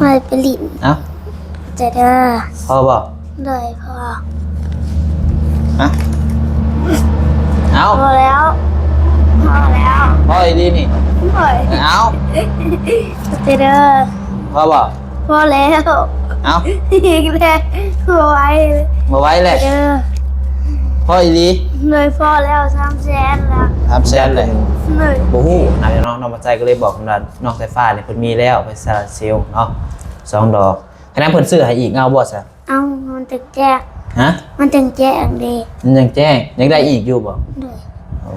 ໄປ ໄປຫຼິ້ນ. ເອົ້າ ໃຈເດີ. ພໍບໍ່? ໂດຍ ພໍ. ຮະ? ເອົ້າ ພໍແລ້ວ ພໍແລ້ວ. ພໍອີ່ຫຼີນີ້? ໂດຍ. ເອົ້າ ໃຈເດີ. ພໍບໍ່? ພໍແລ້ວ. ເອົ້າ ອີກແລ້ວ ບໍ່ໄຫວ ບໍ່ໄຫວແລ້ວ. ເອີ ພໍອີ່ຫຼີ? ໂດຍ ພໍແລ້ວ ສາມແສນແລ້ວ. ສາມແສນເລີຍ? ໂດຍ. ບໍ່ຮູ້ນະເນາະ ນ້ອງບັກໄຊກໍເລີຍບອກວ່າ ນ້ອງສາຍຟ້ານີ້ເພິ່ນມີແລ້ວ ເປັນໂຊລາເຊວເນາະ ສອງດອກ. ຄັນແມ່ນເພິ່ນຊື້ໃຫ້ອີກ ເອົາບໍ່ຊະ? ເອົາ ມັນຈັ່ງແຈ້ງ. ຮະ? ມັນຈັ່ງແຈ້ງເດ້. ມັນຈັ່ງແຈ້ງ. ຢາກໄດ້ອີກຢູ່ບໍ່? ໂດຍ. ໂອ້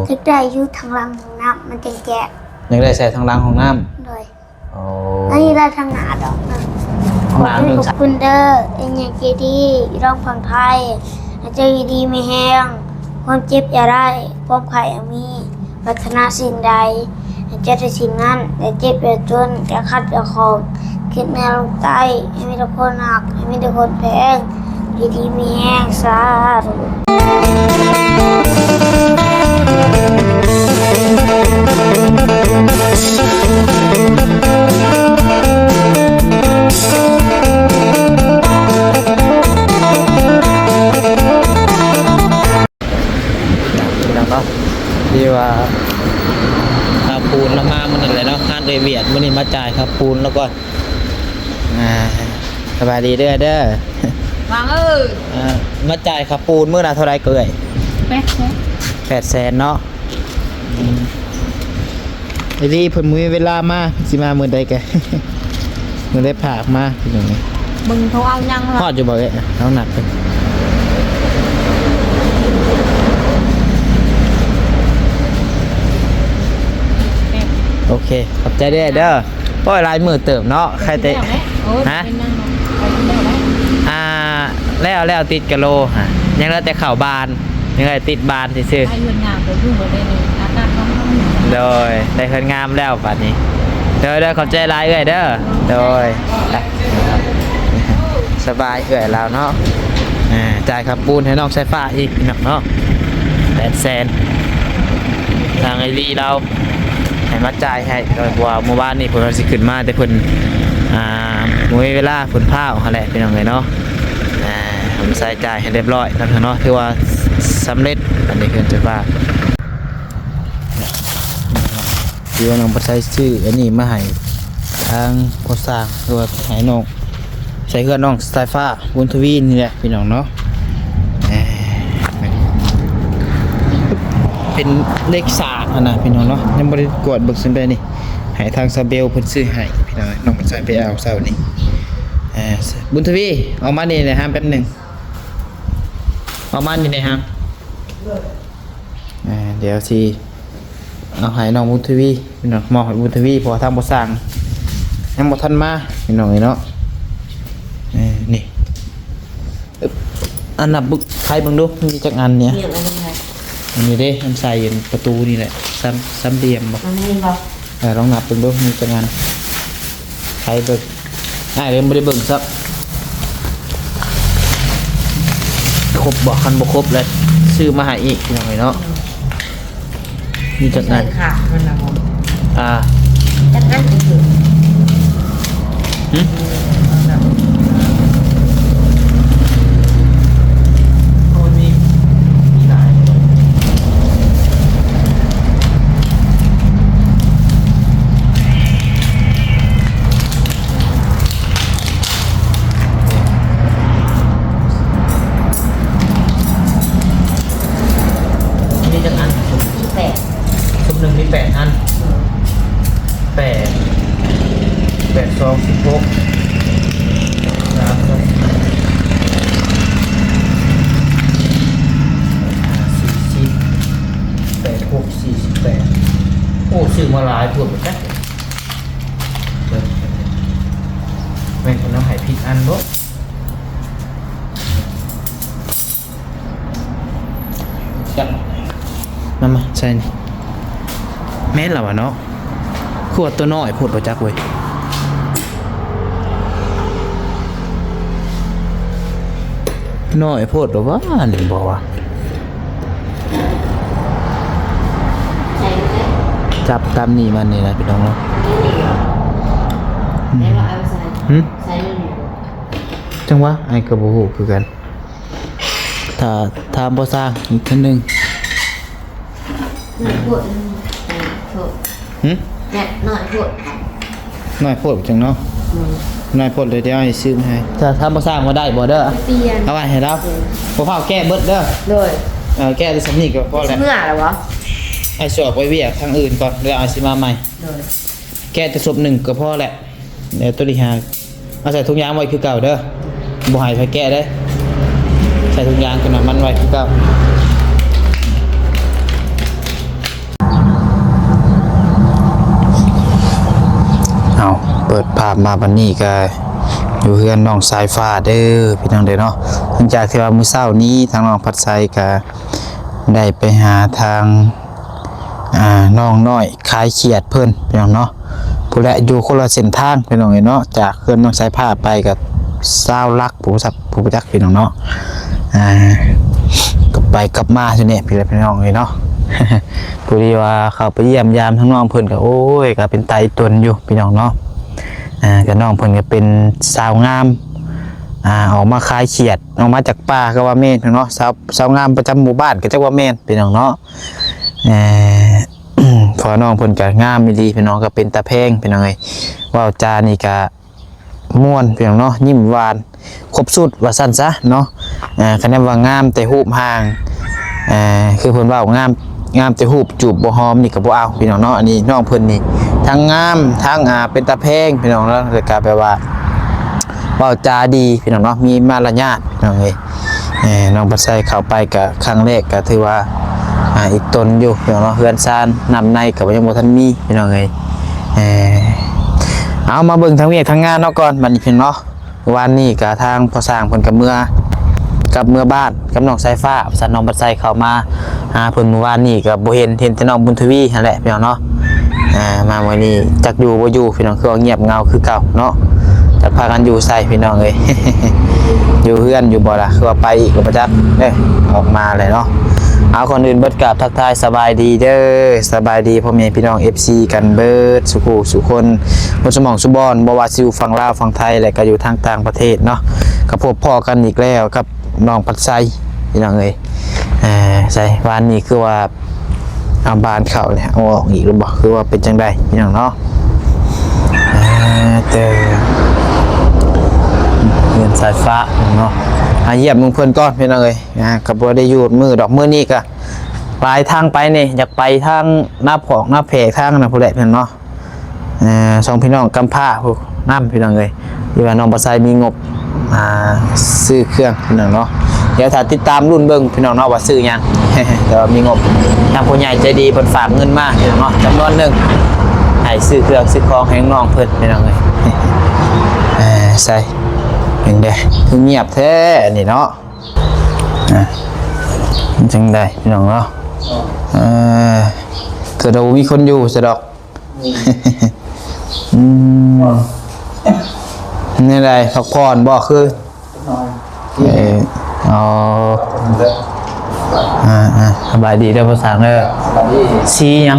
ຢາກໄດ້ຢູ່ທາງຫຼັງຫ້ອງນ້ຳ ມັນຈັ່ງແຈ້ງ. ຢາກໄດ້ໃສ່ທາງຫຼັງຫ້ອງນ້ຳ? ໂດຍ. ໂອ້ ອັນນີ້ໄດ້ທາງໜ້າດອກນະ. ທາງໜ້າ ຂອບຄຸນເດີ ເອັນ ເອັນ ຈີ ດີ ຢູ່ດອງຝັ່ງໄທ ໃຫ້ເຈົ້າຢູ່ດີມີແຮງ ຄວາມເຈັບຢ່າໄດ້ ຄວາມໄຂ້ຢ່າມີ ປາດຖະໜາສິ່ງໃດ ໃຫ້ເຈົ້າໄດ້ສິ່ງນັ້ນ ຢ່າເຈັບຢ່າຈົນ ຢ່າຂັດຢ່າຂ້ອງ ຄິດເໜືອລົງໃຕ້ ໃຫ້ມີແຕ່ຄົນຮັກ ໃຫ້ມີແຕ່ຄົນແພງ ຢູ່ດີມີແຮງ ສາທຸ. ພີ່ນ້ອງເນາະ ທີ່ວ່າຄ່າປູນລະມາມື້ນັ້ນແຫຼະເນາະ ຮ້ານເອື້ອຍວຽດ ມື້ນີ້ມາຈ່າຍຄ່າປູນລະກ່ອນ. ອ່າ ສະບາຍດີເດີ້ ເດີ້ ຫວັງເອີຍ. ອ່າ ມາຈ່າຍຄ່າປູນມື້ລະເທົ່າໃດເອີຍ? ແປດແສນ. ແປດແສນເນາະ. ອືມ ອີ່ຫຼີ ເພິ່ນບໍ່ມີເວລາມາ ຊິມາມື້ໃດກະ ມື້ໃດພາອອກມາ ພີ່ນ້ອງເອີຍ. ເບິ່ງໂທເອົາຍັງລະ ຮອດຢູ່ບໍ່ເອີຍ? ເອົານັບເບິ່ງ ໂອເຄ ຂອບໃຈເດີ້ ເດີ້. ໂອ້ຍ ຫຼາຍມື້ເຕີບເນາະ ໄຄແຕ່ ຮະ? ອ່າ ແລ້ວ ແລ້ວຕິດກະໂລ ຍັງເຫຼືອແຕ່ເຂົ້າບ້ານ ຍັງເຫຼືອແຕ່ຕິດບ້ານຊື່ໆ. ໄດ້ເຮືອນງາມແລ້ວຢູ່ບໍ່ໄດ້ ອາກາດຮ້ອນ. ໂດຍ ໄດ້ເຮືອນງາມແລ້ວບາດນີ້. ໂດຍ ໂດຍ ຂອບໃຈຫຼາຍເອື້ອຍເດີ້. ໂດຍ ສະບາຍເອື້ອຍລາວເນາະ. ອ່າ ຈ່າຍຄ່າປູນໃຫ້ນ້ອງສາຍຟ້າອີກພີ່ນ້ອງເນາະ ແປດແສນ ທາງອ້າຍລີລາວ ໃຫ້ມາຈ່າຍໃຫ້ ເພາະວ່າມື້ວານນີ້ເພິ່ນວ່າຊິຂຶ້ນມາ ແຕ່ເພິ່ນ ອ່າ ບໍ່ມີເວລາ ເພິ່ນພ້າວຫັ້ນແຫຼະ ພີ່ນ້ອງເອີຍເນາະ. ອ່າ ເພິ່ນໃຊ້ຈ່າຍໃຫ້ຮຽບຮ້ອຍແລ້ວເນາະ ຖືວ່າສຳເລັດ. ອັນນີ້ເພິ່ນຈະວ່າ ທີ່ວ່ານ້ອງປະໄຊຊື້ອັນນີ້ມາໃຫ້ທາງພໍ່ຊ່າງ ຄືວ່າໃຫ້ນ້ອງ ໃສ່ເຮືອນນ້ອງສາຍຟ້າ ບຸນທະວີນີ້ແຫຼະພີ່ນ້ອງເນາະ. ເປັນເຫຼັກສາກຫັ້ນນະພີ່ນ້ອງເນາະ ຍັງບໍ່ໄດ້ກວດເບິ່ງສ່ຳໃດນີ້ ໃຫ້ທາງສາວເບວເພິ່ນຊື້ໃຫ້ພີ່ນ້ອງ. ນ້ອງປະໄຊໄປເອົາເຊົ້ານີ້. ບຸນທະວີ ອອກມານີ້ແຫຼະຫາແປັບໜຶ່ງ ອອກມານີ້ແຫຼະຫາ. ອ່າ ດຽວຊິເອົາໃຫ້ນ້ອງບຸນທະວີ ພີ່ນ້ອງ ມອບໃຫ້ບຸນທະວີ ເພາະວ່າທາງພໍ່ຊ່າງຍັງບໍ່ທັນມາ ພີ່ນ້ອງເອີຍເນາະ. ເອີ ນີ້ ອັນນັບເບິ່ງ ໄຂເບິ່ງດູ ມີຈັກອັນເນຍ? ອັນນີ້ເດ້ ອັນໃສ່ປະຕູນີ້ແຫຼະ ສາມ ສາມຫຼ່ຽມບໍ່? ອັນນີ້ບໍ່? ເອີ ລອງນັບເບິ່ງດູ ມີຈັກອັນ ໄຂເບິ່ງ. ອ້າຍຍັງບໍ່ໄດ້ເບິ່ງຊ້ຳ ຄົບບໍ່? ຄັນບໍ່ຄົບແລ້ວຊື້ມາໃຫ້ອີກ ພີ່ນ້ອງເອີຍເນາະ. ມີຈັກອັນ? ຂາດມັນນະບໍ່? ອ່າ ຈັກອັນຄື ຫຶ? ໂອ້ຍ ມີ ມີຫຼາຍ. ມີຈັກອັນ? ມີແປດ. ຊຸມໜຶ່ງມີແປດອັນ. ແປດ ແປດສອງສິບຫົກ ສາມ ສີ່ສິບ ແປດຫົກສີ່ສິບແປດ. ໂອ້ ຊື້ມາຫຼາຍໂພດບໍ່ຈັກ. ເບິ່ງ ແມ່ນເພິ່ນເອົາໃຫ້ຜິດອັນບໍ່? ມາ ມາ ໃສ່ນີ້. ແມ່ນລະວະເນາະ. ຄືວ່າຕົວນ້ອຍໂພດບໍ່ຈັກເວີຍ. ນ້ອຍໂພດບໍ່ວະ ອັນນີ້ບໍ່ວະ. ຈັບຕາມນີ້ມັນນີ້ນະ ພີ່ນ້ອງເນາະ. ອືມ. ຫຶ? ໃສ່ມັນຢູ່ບໍ່? ຈັ່ງຫວະ ອ້າຍກໍບໍ່ຮູ້ຄືກັນ. ຖ້າຖາມພໍ່ຊ່າງອີກເທື່ອໜຶ່ງ. ໜ້ອຍໂພດ ໂທດ. ຫຶ? ແບບໜ້ອຍໂພດ. ໜ້ອຍໂພດຈັ່ງເນາະ. ອືມ ໜ້ອຍໂພດ ດຽວອ້າຍຊື້ມາໃຫ້. ຖ້າ ຖ້າບໍ່ສ້າງວ່າໄດ້ບໍ່ເດີ ໄປປ່ຽນ ເອົາໄວ້ໃຫ້ລາວ. ເອີ ບໍ່ຟ້າວແກະເບິດເດີ. ໂດຍ. ເອີ ແກະໄດ້ສ່ຳນີ້ກໍພໍແລ້ວ. ຊິເມືອແລ້ວບໍ່? ອ້າຍຊິອອກໄປວຽກທາງອື່ນກ່ອນ ແລ້ວອ້າຍຊິມາໃໝ່. ໂດຍ. ແກະແຕ່ສົບໜຶ່ງກໍພໍແລ້ວ. ແລ້ວໂຕນີ້ຫາ ເອົາໃສ່ຖົງຢາງໄວ້ຄືເກົ່າເດີ. ບໍ່ໃຫ້ໃຜແກະເດ້. ໃສ່ຖົງຢາງກັບນ້ຳມັນໄວ້ຄືເກົ່າ. ເອົາ ເປີດພາບມາບັດນີ້ກະຢູ່ເຮືອນນ້ອງສາຍຟ້າເດີ ພີ່ນ້ອງເດີເນາະ. ຫຼັງຈາກທີ່ວ່າມື້ເຊົ້ານີ້ທາງນ້ອງພັດໄຊກະໄດ້ໄປຫາທາງ ອ່າ ນ້ອງນ້ອຍຂາຍຂຽດເພິ່ນ ພີ່ນ້ອງເນາະ. ພຸ້ນແຫຼະ ຢູ່ຄົນລະເສັ້ນທາງ ພີ່ນ້ອງເອີຍເນາະ. ຈາກເຮືອນນ້ອງສາຍຟ້າໄປກໍຊາວຫຼັກ ຜູ້ຈັກ ຜູ້ຈັກ ພີ່ນ້ອງເນາະ. ອ່າ ກັບໄປກັບມາຢູ່ນີ້ ພີ່ ພີ່ນ້ອງເອີຍເນາະ. ພໍດີວ່າເຂົ້າໄປຢ້ຽມຢາມທາງນ້ອງເພິ່ນກໍ ໂອ້ຍ ກໍເປັນຕາອີ່ຕົນຢູ່ ພີ່ນ້ອງເນາະ. ອ່າ ກໍນ້ອງເພິ່ນກໍເປັນສາວງາມ ອ່າ ອອກມາຂາຍຂຽດ ອອກມາຈາກປ່າກໍວ່າແມ່ນ ພີ່ນ້ອງເນາະ. ສາວ ສາວງາມປະຈຳໝູ່ບ້ານກໍຈັກວ່າແມ່ນ ພີ່ນ້ອງເນາະ. ເອີ ເພາະວ່ານ້ອງເພິ່ນກໍງາມອີ່ຫຼີ ພີ່ນ້ອງ ກໍເປັນຕາແພງ ພີ່ນ້ອງເອີຍ. ເວົ້າຈານີ້ກໍມ່ວນ ພີ່ນ້ອງເນາະ ຍິ້ມຫວານ ຄົບຊຸດວ່າຊັ້ນຊະເນາະ. ເອີ ຄັນແມ່ນວ່າງາມແຕ່ຮູບຮ່າງ ເອີ ຄືເພິ່ນເວົ້າ ງາມ ງາມແຕ່ຮູບ ຈູບບໍ່ຫອມນີ້ກໍບໍ່ເອົາ ພີ່ນ້ອງເນາະ. ອັນນີ້ນ້ອງເພິ່ນນີ້ທັງງາມ ທັງ ອ່າ ເປັນຕາແພງ ພີ່ນ້ອງເນາະ ແລ້ວກໍແບບວ່າ ເວົ້າຈາດີ ພີ່ນ້ອງເນາະ ມີມາລະຍາດ ພີ່ນ້ອງເອີຍ. ເອີ ນ້ອງພັດໄຊເຂົ້າໄປກະຄັ້ງແລກກະຖືວ່າ ອ່າ ອີ່ຕົນຢູ່ ພີ່ນ້ອງເນາະ. ເຮືອນຊານນ້ຳໃນກະຍັງບໍ່ທັນມີ ພີ່ນ້ອງເອີຍ. ເອີ ເອົາ ມາເບິ່ງທາງວຽກທາງງານເນາະກ່ອນບັດນີ້ ພີ່ນ້ອງເນາະ. ວານນີ້ກະທາງພໍ່ຊ່າງເພິ່ນກະເມືອ ກັບເມືອບ້ານ ກັບນ້ອງສາຍຟ້າ ວ່າຊັ້ນ. ນ້ອງບັດໄຊເຂົ້າມາຫາເພິ່ນມື້ວານນີ້ກໍບໍ່ເຫັນ ເຫັນແຕ່ນ້ອງບຸນທະວີຫັ້ນແຫຼະ ພີ່ນ້ອງເນາະ. ອ່າ ມາມື້ນີ້ຈັກຢູ່ບໍ່ຢູ່ ພີ່ນ້ອງ ຄືວ່າງຽບເຫງົາຄືເກົ່າເນາະ. ຈັກພາກັນຢູ່ໃສ ພີ່ນ້ອງເອີຍ. ຢູ່ເຮືອນຢູ່ບໍ່ລະ ຄືວ່າໄປອີກກໍບໍ່ຈັກເດ້ ອອກມາແຫຼະເນາະ. ເອົາ ກ່ອນອື່ນເບິດກາບທັກທາຍສະບາຍດີເດີ ສະບາຍດີພໍ່ແມ່ພີ່ນ້ອງ ເອັຟຊີ ກັນເບິດສູ່ຜູ້ສູ່ຄົນ ໝົດສະໝອງສຸບອນ ບໍ່ວ່າຊິຢູ່ຝັ່ງລາວ ຝັ່ງໄທ ແລະ ກໍຢູ່ທາງຕ່າງປະເທດເນາະ. ກໍພົບພໍ້ກັນອີກແລ້ວກັບ ນ້ອງພັດໄຊ ພີ່ນ້ອງເອີຍ. ເອີ ໃສ ວານນີ້ຄືວ່າເອົາບານເຂົ້າແລ້ວ ເອົາອອກອີກຫຼືບໍ່ ຄືວ່າເປັນຈັ່ງໃດ ພີ່ນ້ອງເນາະ. ເອີ ແຕ່ເຮືອນສາຍຟ້າເນາະ ມາຢ້ຽມເບິ່ງເພິ່ນກ່ອນ ພີ່ນ້ອງເອີຍ. ອ່າ ກໍບໍ່ໄດ້ຢູ່ມື້ດອກ ມື້ນີ້ກໍປາຍທາງໄປນີ້ ຢາກໄປທາງນາຜອກນາແພກ ທາງນັ້ນພຸ້ນແຫຼະ ພີ່ນ້ອງເນາະ. ເອີ ສອງພີ່ນ້ອງກຳພ້າຜູ້ນຳ ພີ່ນ້ອງເອີຍ ທີ່ວ່ານ້ອງບັດໄຊມີງົບ ອ່າ ຊື້ເຄື່ອງ ພີ່ນ້ອງເນາະ. ດຽວຖ້າຕິດຕາມລຸ້ນເບິ່ງ ພີ່ນ້ອງເນາະ ວ່າຊື້ຫຍັງ ແຕ່ວ່າມີງົບ ທາງຜູ້ໃຫຍ່ໃຈດີເພິ່ນຝາກເງິນມາ ພີ່ນ້ອງເນາະ ຈຳນວນໜຶ່ງ ໃຫ້ຊື້ເຄື່ອງຊື້ຂອງໃຫ້ນ້ອງເພິ່ນ ພີ່ນ້ອງເອີຍ. ເອີ ໃສ ເປັນໃດ ຄືງຽບແທ້ອັນນີ້ເນາະ. ອ່າ ມັນຈັ່ງໃດ ພີ່ນ້ອງເນາະ. ເອີ ຄືວ່າບໍ່ມີຄົນຢູ່ຊະດອກ. ອືມ ແນວໃດ ພັກຜ່ອນບໍ່ ຄື? ເອີ ອໍ ອ່າໆ ສະບາຍດີເດີພໍ່ຊ່າງເດີ. ສະບາຍດີ. ສີຫຍັງ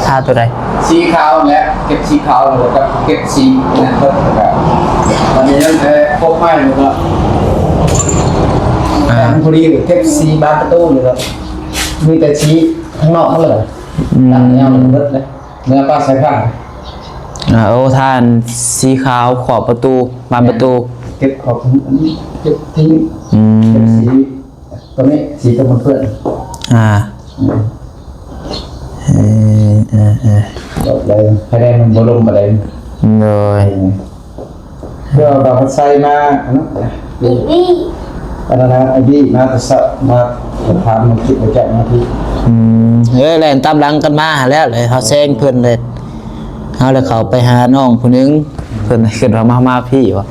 ທາຕົວໃດ? ສີຂາວແຫຼະ ເກັບສີຂາວ ແລ້ວກໍເກັບສີນັ້ນເບິດ ແລ້ວກໍ ບັດນີ້ຍັງແຕ່ຄົບໄມ້ ແລ້ວກໍ ອ່າ ພໍດີເກັບສີບານປະຕູ ແລ້ວກໍມີແຕ່ສີຂ້າງນອກໝົດເລີຍ. ອືມ ຕັດແນວເບິດເລີຍ ເມືອປາດສາຍພານ. ອ່າ ໂອ້ ທາສີຂາວຂອບປະຕູ ບານປະຕູ ເກັບຂອບ ອັນນີ້ເກັບຖິ້ມ. ອືມ ເກັບສີ ຕົວນີ້ສີຕົວເພື່ອນ. ອ່າ ອືມ ເອີ ເອີ ເອີ ດອກໄດ້ ໃຫ້ໄດ້ມັນບໍ່ລົງປານໃດ. ໂດຍ ອືມ ເພື່ອວ່າບໍ່ໃສ່ມາ ອັນນັ້ນ ອີກນີ້ ອັນນັ້ນນະ ໄອ້ບີມາແຕ່ເຊົ້າ ມາຖາມ ມາຄິດວ່າຈະມາທີ່. ອືມ ເອີ ແລ່ນຕາມຫຼັງກັນມາຫັ້ນແຫຼະ ເຮົາແຊງເພິ່ນເລີຍ ເຮົາເລີຍເຂົ້າໄປຫານ້ອງຜູ້ໜຶ່ງ ເພິ່ນ ເພິ່ນວ່າມາ ມາພີ້ວ່າ.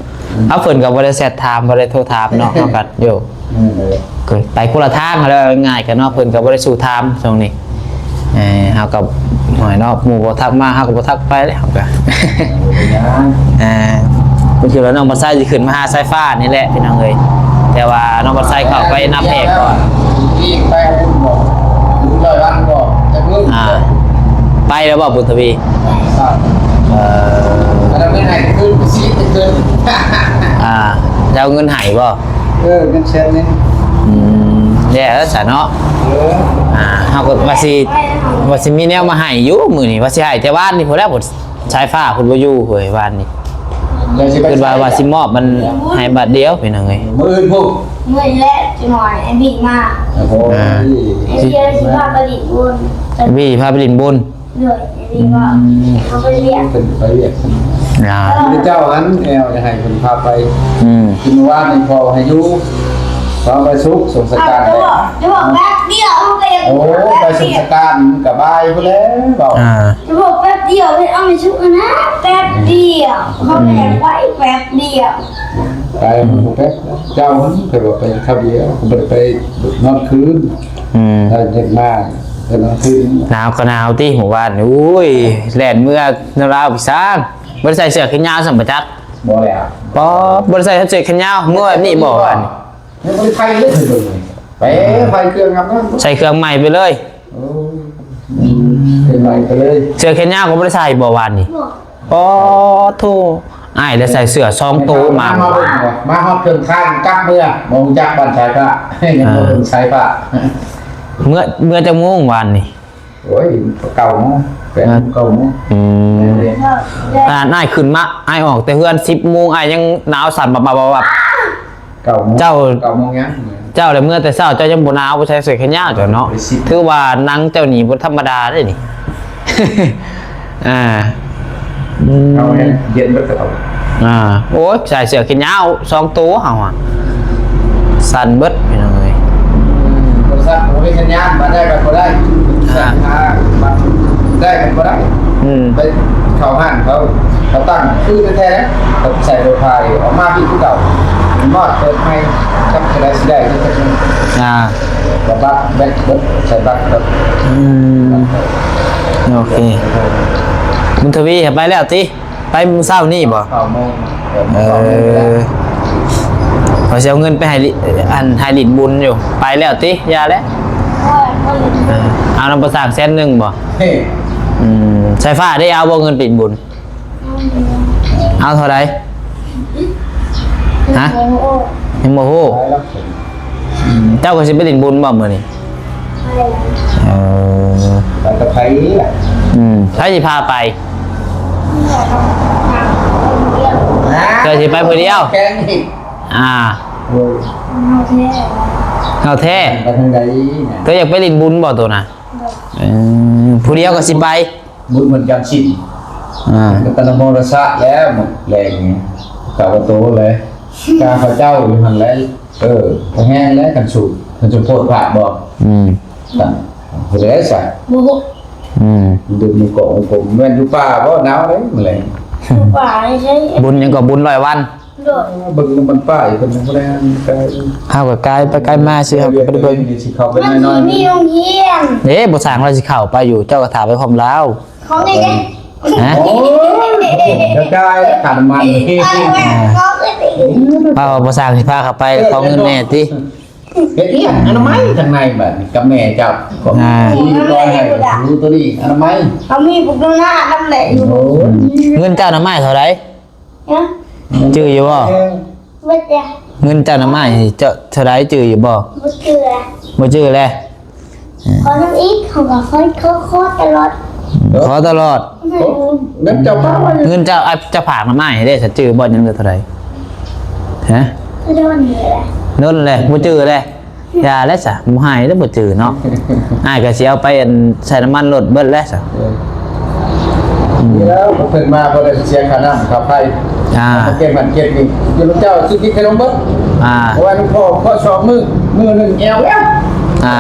ເຮົາ ເພິ່ນກໍບໍ່ໄດ້ແຊັດຖາມ ບໍ່ໄດ້ໂທຖາມເນາະ ເຮົາກໍໂຍ ເອີ ກໍໄປຄົນລະທາງຫັ້ນແຫຼະ ງ່າຍກັນເນາະ ເພິ່ນກໍບໍ່ໄດ້ສູ້ຖາມຊ່ວງນີ້. ເອີ ເຮົາກໍ ໂອ້ຍເນາະ ໝູ່ບໍ່ທັກມາ ເຮົາກໍບໍ່ທັກໄປແຫຼະ ເຮົາກໍ ເອີ ເພິ່ນຄິດວ່ານ້ອງບັດໄຊຊິຂຶ້ນມາຫາສາຍຟ້ານີ້ແຫຼະ ພີ່ນ້ອງເອີຍ ແຕ່ວ່ານ້ອງບັດໄຊເຂົ້າໄປນຳແຂກກ່ອນ ໄປບຸນບໍ່ ບຸນຮ້ອຍວັນບໍ່ ຈັກມື້ ອ່າ ໄປແລ້ວບໍ່ ບຸນທະວີ? ເອີ ອັນນັ້ນແມ່ນໃຫ້ຄືນ ໄປຊີບຄືນ. ເອົາເງິນໃຫ້ບໍ່? ເອີ ເງິນແສນໜຶ່ງ. ອືມ ແລ້ວຊະເນາະ. ເອີ ອ່າ ເຮົາກໍວ່າຊິ ວ່າຊິມີແນວມາໃຫ້ຢູ່ມື້ນີ້ ວ່າຊິໃຫ້ແຕ່ວານນີ້ພຸ້ນແຫຼະ ສາຍຟ້າເພິ່ນບໍ່ຢູ່ເວີຍວານນີ້. ແລ້ວຊິໄປ ເພິ່ນວ່າ ໃສ ວ່າຊິມອບມັນໃຫ້ບາດດຽວ ພີ່ນ້ອງເອີຍ. ມື້ອື່ນພຸ້ນ ມື້ແລກ ຈັກໜ່ອຍໄອ້ບີມາ. ໂອ້ໂຫ ອ່າ ໄອ້ບີຊິພາໄປຫຼິ້ນບຸນ. ບີພາໄປຫຼິ້ນບຸນ. ໂດຍ ໄອ້ບີວ່າ ອືມ ເຂົາໄປວຽກ ເພິ່ນໄປວຽກ. ອ່າ ພະເຈົ້າຫັ້ນແອວຈະໃຫ້ເພິ່ນພາໄປ. ອືມ ຄືມື້ວານນີ້ພໍ່ໃຫ້ຢູ່ ເຮົາໄປສຸກສົງສະການ. ເອົາ ແລ້ວ ຈະບອກ ຈະບອກແປັບດຽວ ເຮົາກໍຍັງ ໂອ້ ໄປສົງສະການມັນກໍບ່າຍພຸ້ນແລ້ວ. ອ່າ ຈະບອກແປັບດຽວເລີຍ ເອົາໄປສຸກຫັ້ນນະ ແປັບດຽວ ເຮົາກໍຢາກໄປແປັບດຽວ. ໄປມື້ແປັບ ເຈົ້າຫັ້ນ ຂ້ອຍວ່າໄປຄາວດຽວ ຂ້ອຍບໍ່ໄດ້ໄປນອນຄືນ. ອືມ ຖ້າຢາກມາ ໄປນອນຄືນ. ໜາວກໍໜາວຕິ ມື້ວານນີ້ ໂອ້ຍ ແລ່ນເມືອນຳລາວໄປຊ່າງ ບໍ່ໄດ້ໃສ່ເສື້ອແຂນຍາວຊ້ຳບໍ່ຈັກ. ບໍ່ແລ້ວ ບໍ່ ບໍ່ໄດ້ໃສ່ເສື້ອແຂນຍາວ ເມືອແບບນີ້ບໍ່ວານນີ້. ຍັງບໍ່ໄດ້ໃສ່ເລີຍ ໄປ ໄປເຄື່ອງງາມໆ ໃສ່ເຄື່ອງໃໝ່ໄປເລີຍ. ໂອ້ ເຄື່ອງໃໝ່ໄປເລີຍ. ເສື້ອແຂນຍາວກໍບໍ່ໄດ້ໃສ່ບໍ່ວານນີ້? ບໍ່ ອໍ ໂທ້ ອ້າຍໄດ້ໃສ່ເສື້ອສອງໂຕມາ ມາຮອດເຄິ່ງທາງກັບເມືອ ບໍ່ຮູ້ຈັກບ້ານສາຍຟ້າ ຍັງບໍ່ເຖິງສາຍຟ້າ. ເມືອ ເມືອຈັກໂມງວານນີ້? ໂອ້ຍ ເກົ້າໂມງ ແປດໂມງ ເກົ້າໂມງ. ອືມ ຂະໜາດອ້າຍຂຶ້ນມາ ອ້າຍອອກແຕ່ເຮືອນສິບໂມງ ອ້າຍຍັງໜາວສັ່ນບັບໆໆ. ເກົ້າໂມງ ເຈົ້າ ເກົ້າໂມງຍັງ ເຈົ້າລະເມືອແຕ່ເຊົ້າ ເຈົ້າຍັງບໍ່ໜາວ ບໍ່ໃສ່ເສື້ອແຂນຍາວເຈົ້າເນາະ. ຖືວ່າໜັງເຈົ້ານີ້ບໍ່ທຳມະດາເດ້ນີ້. ອ່າ ອືມ ເອົາໃຫ້ເຢັນເບິດກະເປົາ. ອ່າ ໂອ້ຍ ໃສ່ເສື້ອແຂນຍາວສອງໂຕເຮົາອະ ສັ່ນເບິດພີ່ນ້ອງເອີຍ. ໂທລະສັບບໍ່ມີສັນຍານ ມາໄດ້ກໍບໍ່ໄດ້ ອ່າ ສັ່ງຫາ ມາໄດ້ກໍບໍ່ໄດ້. ອືມ ໄປເຂົ້າຮ້ານເຂົາ ເຂົາຕັ້ງຄືແທ້ໆ ເຂົາໃສ່ໄວຟາຍ ອອກມາຄືເກົ່າ ມອດເປີດໃໝ່ ຈັກເທົ່າໃດຊິໄດ້ຢູ່ຈັກໜຶ່ງ. ອ່າ ບັດ ບັດແບັດເບິດ ໃສ່ບັດເບິດ. ອືມ ໂອເຄ ບຸນທະວີໄປແລ້ວຕິ? ໄປມື້ເຊົ້ານີ້ບໍ່? ເກົ້າໂມງ ເອີ ເກົ້າໂມງແລ້ວ ເຂົາຊິເອົາເງິນໄປໃຫ້ ອັນ ໃຫ້ຫຼິ້ນບຸນຢູ່ ໄປແລ້ວຕິ? ຢ່າແຫຼະ ເອີ ເອົານຳປະສາງແສນໜຶ່ງບໍ່? ເອີ ອືມ ສາຍຟ້າໄດ້ເອົາບໍ່ເງິນຫຼິ້ນບຸນ? ເອົາເທົ່າໃດ? ຮະ? ຍັງບໍ່ຮູ້ ອືມ ເຈົ້າກໍຊິໄປຫຼິ້ນບຸນບໍ່ມື້ນີ້? ເອີ ໄປກັບໃຜລະ? ອືມ ໃຜຊິພາໄປ? ເຈົ້າຊິໄປຜູ້ດຽວ? ແກງອີກ ອ່າ ໂອ້ຍ ເຮົາແທ້ ເຮົາແທ້ ໄປທາງໃດນະ? ເຈົ້າຢາກໄປຫຼິ້ນບຸນບໍ່ໂຕນະ? ໂດຍ ເອີ ຜູ້ດຽວກໍຊິໄປ ບຸນເພິ່ນຈຳສິນ ອ່າ ກໍຕະນະໂມຕັດສະແລ້ວ ມື້ແລງນີ້ ກາວະໂຕແລ້ວ ກາເຂົາເຈົ້າຢູ່ຫັ້ນແຫຼະ. ເອີ ກໍແຮງແລ້ວ ຄັນສູບ ຄັນສົມໂພດພາດບໍ່? ອືມ ຄັນຜູ້ໃດຊະ? ບໍ່ຮູ້ ອືມ ດື່ມຢູ່ເກາະອົງກົມ ແມ່ນຢູ່ປ່າບໍ່? ໜາວເດ້ມື້ແລງ ຢູ່ປ່າໃສ? ບຸນຫຍັງກໍບຸນຮ້ອຍວັນ. ໂດຍ ເບິ່ງນຳມັນປ້າຍເພິ່ນບໍ່ໄດ້ ເຮົາກໍກາຍໄປກາຍມາຊື່ ເຮົາກໍບໍ່ໄດ້ເບິ່ງ ຊິເຂົ້າໄປໜ້ອຍໆ ມັນມີໂຮງຮຽນເດ້ ບໍ່ຊ່າງລາວຊິເຂົ້າໄປຢູ່ ເຈົ້າກໍຖ້າໄປພ້ອມລາວ. ຂອງນີ້ເດ້ ຮະ? ໂອ້ຍ ກະຈາຍແລ້ວ ຄ່ານ້ຳມັນ ເອົາ ບໍ່ຊ່າງຊິພາເຂົ້າໄປ ຂໍເງິນແດ່ຕິ. ເຮັດອີຫຍັງ ອະນາໄມທາງໃນບາດນີ້ ກັບແມ່ເຈົ້າ ອ່າ ທີ່ຕ້ອຍໃຫ້ ຮູ້ໂຕນີ້ ອະນາໄມ ເຮົາມີພວກໜ້ານຳແຫຼະຢູ່. ໂອ້ຍ ເງິນເຈົ້ານະໄມ້ເທົ່າໃດ? ຮະ? ຈື່ຢູ່ບໍ່? ເອີ ເບິດແລ້ວ ເງິນເຈົ້ານະໄມ້ເຈົ້າເທົ່າໃດ ຈື່ຢູ່ບໍ່? ບໍ່ຈື່ແລ້ວ ບໍ່ຈື່ແລ້ວ. ຂໍນຳອີກ ເຂົາກໍຂໍ ຂໍ ຂໍຕະຫຼອດ ຂໍຕະຫຼອດ. ເງິນເຈົ້າຝາກໄວ້ ເງິນເຈົ້າ ເຈົ້າຝາກນະໄມ້ໃຫ້ເດ້ ເຈົ້າຈື່ບໍ່ ຍັງເຫຼືອເທົ່າໃດ? ຮະ? ໂດນແລ້ວ ໂດນແລ້ວ ບໍ່ຈື່ແລ້ວ. ຢ່າແລ້ວຊະ ບໍ່ໃຫ້ແລ້ວ ບໍ່ຈື່ເນາະ. ອ້າຍກໍຊິເອົາໄປ ອັນ ໃສ່ນ້ຳມັນລົດເບິດແລ້ວຊະ. ເອີ ອືມ ແລ້ວເພິ່ນມາບໍ່ໄດ້ເສຍຄ່ານ້ຳຄ່າໄຟ ອ່າ ເກັບຫັ້ນເກັບນີ້ ຢູ່ນຳເຈົ້າຊື້ກິນຂະໜົມເບິດ ອ່າ ເພາະວ່ານ້ຳພໍ່ ພໍ່ສອງມື້ ມື້ໜຶ່ງແອວແລ້ວ ອ່າ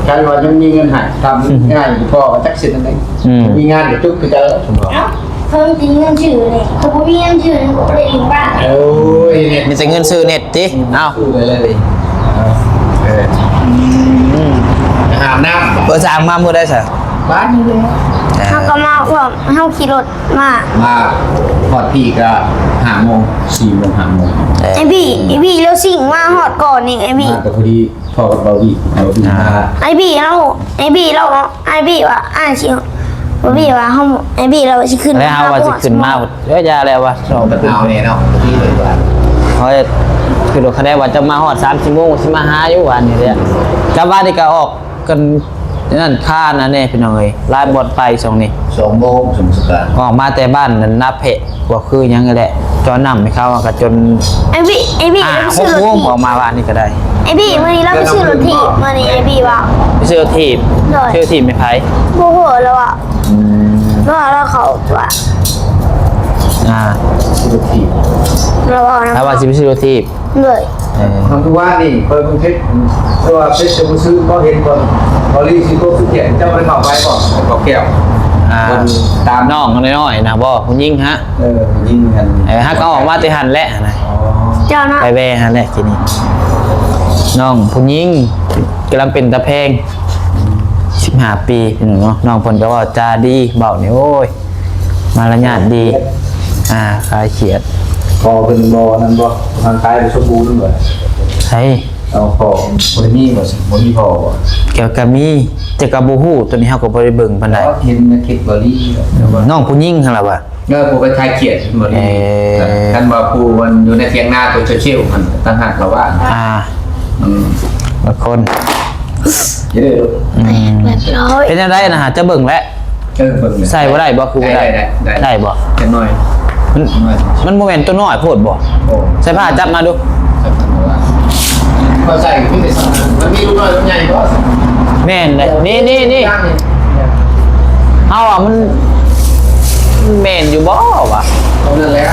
ຄັນວ່າຍັງມີເງິນໃຫ້ ທຳງ່າຍ ພໍ່ກໍຈັກຊິເຮັດແນວໃດ ອືມ ມີງານກໍຈຸກຄືເກົ່າ. ເອີ ເພິ່ນຊິເງິນຊື້ນີ້ ເຂົາບໍ່ມີເງິນຊື້ນີ້ ເຂົາບໍ່ໄດ້ຫຼິ້ນບ້ານ. ໂອ້ຍ ເນັດ ມີແຕ່ເງິນຊື້ເນັດຕິ. ເອົາ ຊື້ໄປເລີຍ ເອີ ອືມ ອາບນ້ຳ ເພິ່ນສ້າງມາມື້ໃດຊະ? ບ້ານນີ້ເລີຍ ເຮົາກໍມາພ້ອມ ເຮົາຂີ່ລົດມາ ມາຮອດພີ້ກໍຫ້າໂມງ ສີ່ໂມງ ຫ້າໂມງ. ເອີ ໄອ້ບີ ໄອ້ບີລາວຊິງມາຮອດກ່ອນນີ້ ໄອ້ບີ ມາກໍພໍດີ ພໍກັບບ່າວວີ ບ່າວວີ ອ່າ ມາ ໄອ້ບີລາວ ໄອ້ບີລາວ ອ້າຍບີວ່າ ອ້າຍຊິ ບໍ່ບີວ່າເຮົາ ອ້າຍບີລາວຊິຂຶ້ນ ແລ້ວເຮົາວ່າຊິຂຶ້ນມາ ເອີ ຢ່າແລ້ວວ່າ ເອົາແນ່ເນາະ ດີເລີຍວ່າ ຂ້ອຍຄິດວ່າ ຄະແນນວ່າຈະມາຮອດສາມສີ່ໂມງ ຊິມາຫາຢູ່ວ່ານີ້ແຫຼະ. ກັບວ່ານີ້ກໍອອກກັນນັ້ນ ຄານອັນນີ້ພີ່ນ້ອງເອີຍ ຫຼາຍບ່ອນໄປຊ່ວງນີ້ ສອງໂມງ ສົງສະການ ອອກມາແຕ່ບ້ານນັ້ນນາແພະ ບໍ່ຄືຫຍັງແຫຼະ ຈອນນ້ຳໃຫ້ເຂົາກໍຈົນ ໄອ້ບີ ໄອ້ບີ ອ່າ ຫົກໂມງ ອອກມາວານນີ້ກໍໄດ້. ໄອ້ບີ ມື້ນີ້ລາວໄປຊື້ລົດຖີບ ມື້ນີ້ໄອ້ບີວ່າ ໄປຊື້ລົດຖີບ. ໂດຍ ຊື້ຖີບໃຫ້ໃຜ? ບໍ່ຮູ້ລາວວ່າ ອືມ ລາວ ລາວເຂົ້າວ່າ ອ່າ ຊື້ລົດຖີບ ລາວວ່ານະ ລາວວ່າຊິໄປຊື້ລົດຖີບ. ໂດຍ ເອີ ທາງຜູ້ວ່ານີ້ຂ້ອຍເບິ່ງເຟສ ແຕ່ວ່າເຟສຈະບໍ່ຊື້ ເພາະເຫັນບ່ອນ ບໍລິຊິໂກຄືກຽດ ເຈົ້າບໍ່ໄດ້ເຂົ້າໄປບໍ່? ເຂົ້າແກ້ວ ອ່າ ເພິ່ນຕາມ ນ້ອງນ້ອຍໆນະບໍ່? ຜູ້ຍິງຫະ? ເອີ ຜູ້ຍິງຫັ້ນ ເອີ ຫາກໍອອກມາແຕ່ຫັ້ນແຫຼະນະ. ອໍ ເຈົ້ານະ ໄປແວ່ຫັ້ນແຫຼະ ທີນີ້ ນ້ອງຜູ້ຍິງກຳລັງເປັນຕາແພງ ສິບຫ້າປີພີ່ນ້ອງເນາະ. ນ້ອງເພິ່ນກໍເວົ້າຈາດີ ເວົ້ານີ້ ໂອ້ຍ ມາລະຍາດດີ ອ່າ ຄາຍຄຽດ. ພໍ່ເພິ່ນບໍ່ນັ້ນບໍ່? ຮ່າງກາຍບໍ່ສົມບູນບໍ່? ໃສ? ເອົາ ພໍ່ບໍ່ໄດ້ມີບໍ່? ບໍ່ມີພໍ່ບໍ່? ກໍ ກໍມີ ແຕ່ກໍບໍ່ຮູ້ ໂຕນີ້ເຮົາກໍບໍ່ໄດ້ເບິ່ງປານໃດ. ເຫັນໃນຄລິບບໍລີ ນ້ອງຜູ້ຍິງຫັ້ນລະວ່າ ເອີ ຜູ້ໄປຄາຍຄຽດບໍລີ. ເອີ ຄັນວ່າຜູ້ມັນຢູ່ໃນຖຽງນາ ໂຕເຊວໆ ຫັ້ນຕ່າງຫາກລະວ່າ ອ່າ ອືມ ບາງຄົນ ເອີ ອືມ ເປັນຈັ່ງໃດນະ ຈະເບິ່ງແຫຼະ. ເອີ ເບິ່ງ ໃສ່ບໍ່ໄດ້ບໍ່? ຄືບໍ່ໄດ້ ໄດ້ ໄດ້ ໄດ້ບໍ່? ຈັກໜ້ອຍ ມັນ ມັນບໍ່ແມ່ນໂຕນ້ອຍໂພດບໍ່? ໂອ້ ໃສ່ຜ້າຈັບມາດູ ຈັບມາ ເຂົາໃສ່ມີແຕ່ສຳນັ້ນ ມັນມີລູກນ້ອຍລູກໃຫຍ່ບໍ່? ແມ່ນເດ້ ນີ້ໆໆ ເຮົາວ່າມັນແມ່ນຢູ່ບໍ່ວະ? ເທົ່ານັ້ນແຫຼະ